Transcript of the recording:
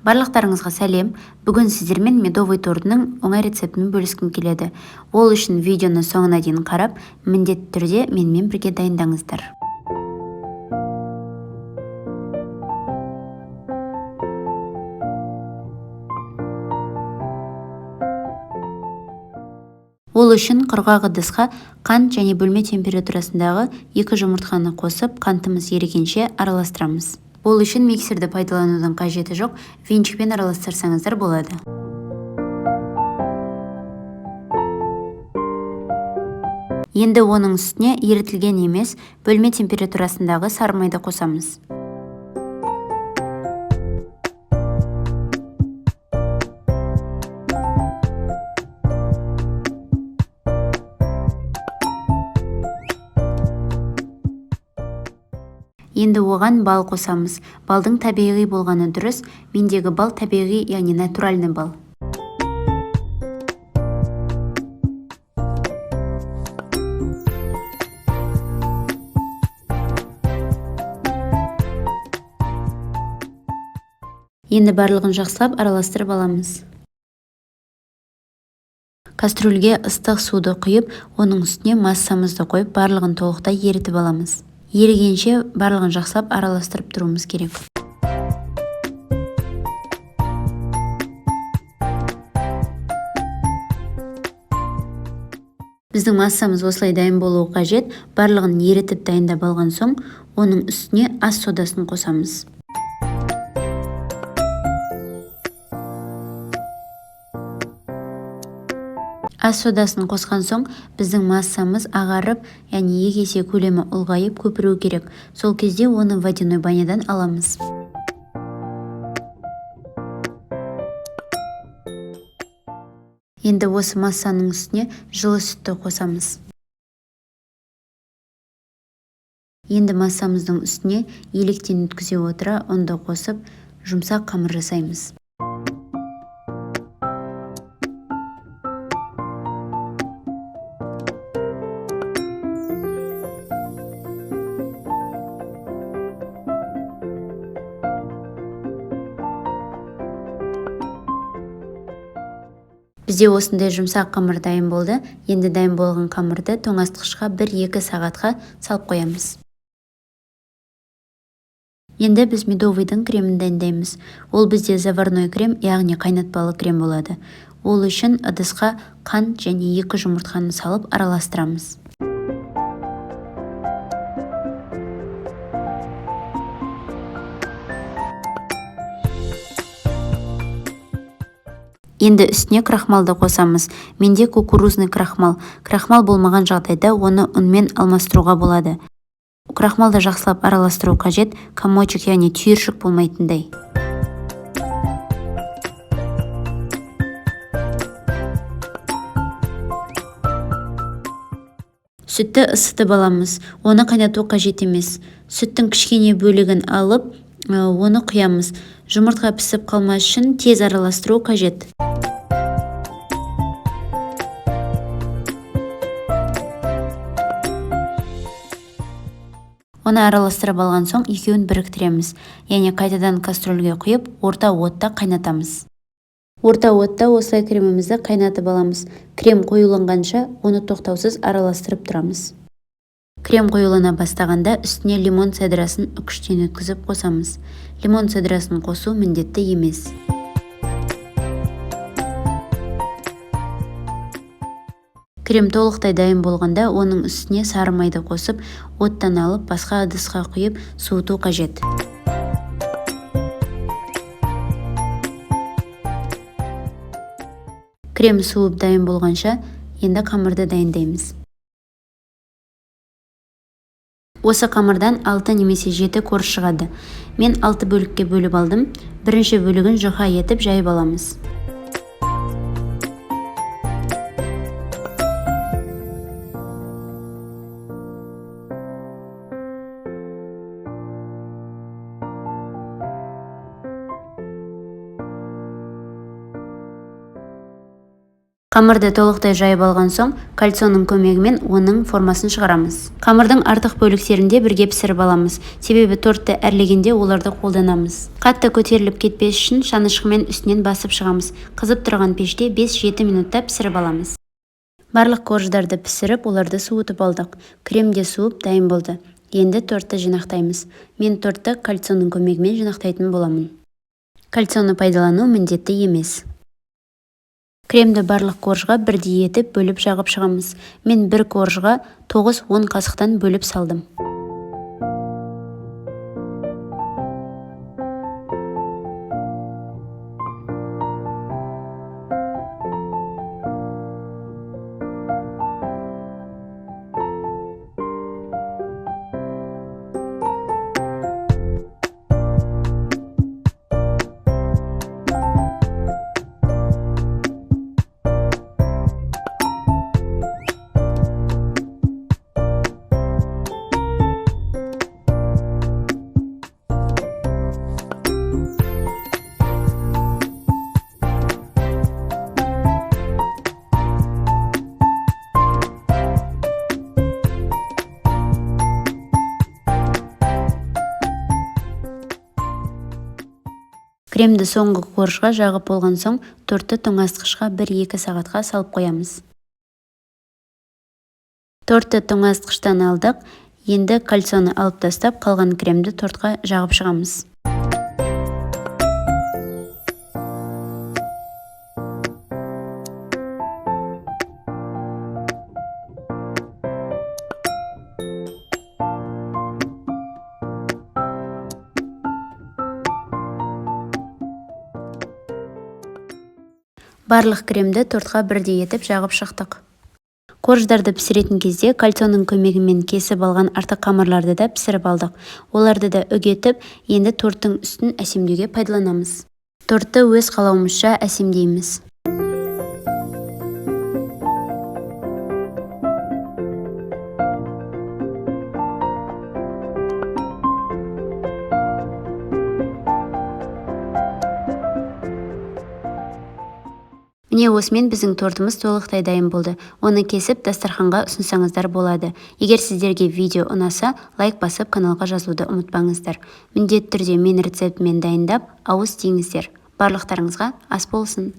Барлықтарыңызға сәлем. Бүгін сіздермен медовый тортының оңай рецептімен бөліскім келеді. Ол үшін видеоны соңына дейін қарап, міндетті түрде менімен бірге дайындаңыздар. Ол үшін құрғақ ыдысқа қант және бөлме температурасындағы 2 жұмыртқаны қосып, қантымыз ерігенше араластырамыз. Ол үшін миксерді пайдаланудың қажеті жоқ, венчикпен араластырсаңыздар болады. Енді оның үстіне ерітілген емес, бөлме температурасындағы сары майды қосамыз. Енді оған бал қосамыз. Балдың табиғи болғаны дұрыс. Мендегі бал табиғи, яғни натуральный бал. Енді барлығын жақсылап араластырып аламыз. Кастрюльге ыстық суды құйып, оның үстіне массамызды қойып, барлығын толықтай ерітіп аламыз. Ерігенше барлығын жақсылап араластырып тұруымыз керек. Біздің массамыз осылай дайын болуы қажет. Барлығын ерітіп дайындап алған соң, оның үстіне ас содасын қосамыз. Ас содасын қосқан соң, біздің массамыз ағарып, яғни 2 есе көлемі ұлғайып көпіруі керек. Сол кезде оны водяной банядан аламыз. Енді осы массаның үстіне жылы сүтті қосамыз. Енді массамыздың үстіне електен өткізе отыра ұнды қосып, жұмсақ қамыр жасаймыз. Бізде осындай жұмсақ қамыр дайын болды. Енді дайын болған қамырды тоңазытқышқа 1-2 сағатқа салып қоямыз. Енді біз медовыйдың кремін дайындаймыз. Ол бізде заварной крем, яғни қайнатпалы крем болады. Ол үшін ыдысқа қант және 2 жұмыртқаны салып араластырамыз. Енді үстіне крахмалды қосамыз. Менде кукурузный крахмал. Крахмал болмаған жағдайда оны ұнмен алмастыруға болады. Крахмалды жақсылап араластыру қажет, комочек, яғни түйіршік болмайтындай. Сүтті ысытып аламыз. Оны қайнату қажет емес. Сүттің кішкене бөлігін алып, оны құямыз. Жұмыртқа пісіп қалмас үшін тез араластыру қажет. Оны араластырып алған соң екеуін біріктіреміз. Яғни қайтадан кастрюльге құйып, орта отта қайнатамыз. Орта отта осылай кремімізді қайнатып аламыз. Крем қоюланғанша оны тоқтаусыз араластырып тұрамыз. Крем қоюлана бастағанда үстіне лимон цедрасын үкіштен өткізіп қосамыз. Лимон цедрасын қосу міндетті емес. Крем толықтай дайын болғанда оның үстіне сары майды қосып, оттан алып, басқа ыдысқа құйып, суыту қажет. Крем суып дайын болғанша, енді қамырды дайындаймыз. Осы қамырдан 6 немесе 7 корж шығады. Мен 6 бөлікке бөліп алдым. Бірінші бөлігін жұқа етіп жайып аламыз. Қамырды толықтай жайып алған соң, кольцоның көмегімен оның формасын шығарамыз. Қамырдың артық бөліктерін де бірге пісіріп аламыз, себебі тортты әрлегенде оларды қолданамыз. Қатты көтеріліп кетпес үшін шанышқымен үстінен басып шығамыз. Қызып тұрған пеште 5-7 минутта пісіріп аламыз. Барлық корждарды пісіріп, оларды суытып алдық. Крем де суып дайын болды. Енді тортты жинақтаймыз. Мен тортты кольцоның көмегімен жинақтайтын боламын. Кольцоны пайдалану міндетті емес. Кремді барлық коржға бірдей етіп бөліп жағып шығамыз. Мен бір коржға 9-10 қасықтан бөліп салдым. Кремді соңғы коржға жағып болған соң, тортты тоңазытқышқа 1-2 сағатқа салып қоямыз. Тортты тоңазытқыштан алдық. Енді кольцоны алып тастап, қалған кремді тортқа жағып шығамыз. Барлық кремді тортқа бірдей етіп жағып шықтық. Корждарды пісіретін кезде кольцоның көмегімен кесіп алған артық қамырларды да пісіріп алдық. Оларды да үгетіп, енді торттың үстін әсемдеуге пайдаланамыз. Тортты өз қалауымызша әсемдейміз. Міне, осымен біздің тортымыз толықтай дайын болды. Оны кесіп, дастарханға ұсынсаңыздар болады. Егер сіздерге видео ұнаса, лайк басып, каналға жазылуды ұмытпаңыздар. Міндетті түрде мен рецептімен дайындап, ауыз тиіңіздер. Барлықтарыңызға ас болсын.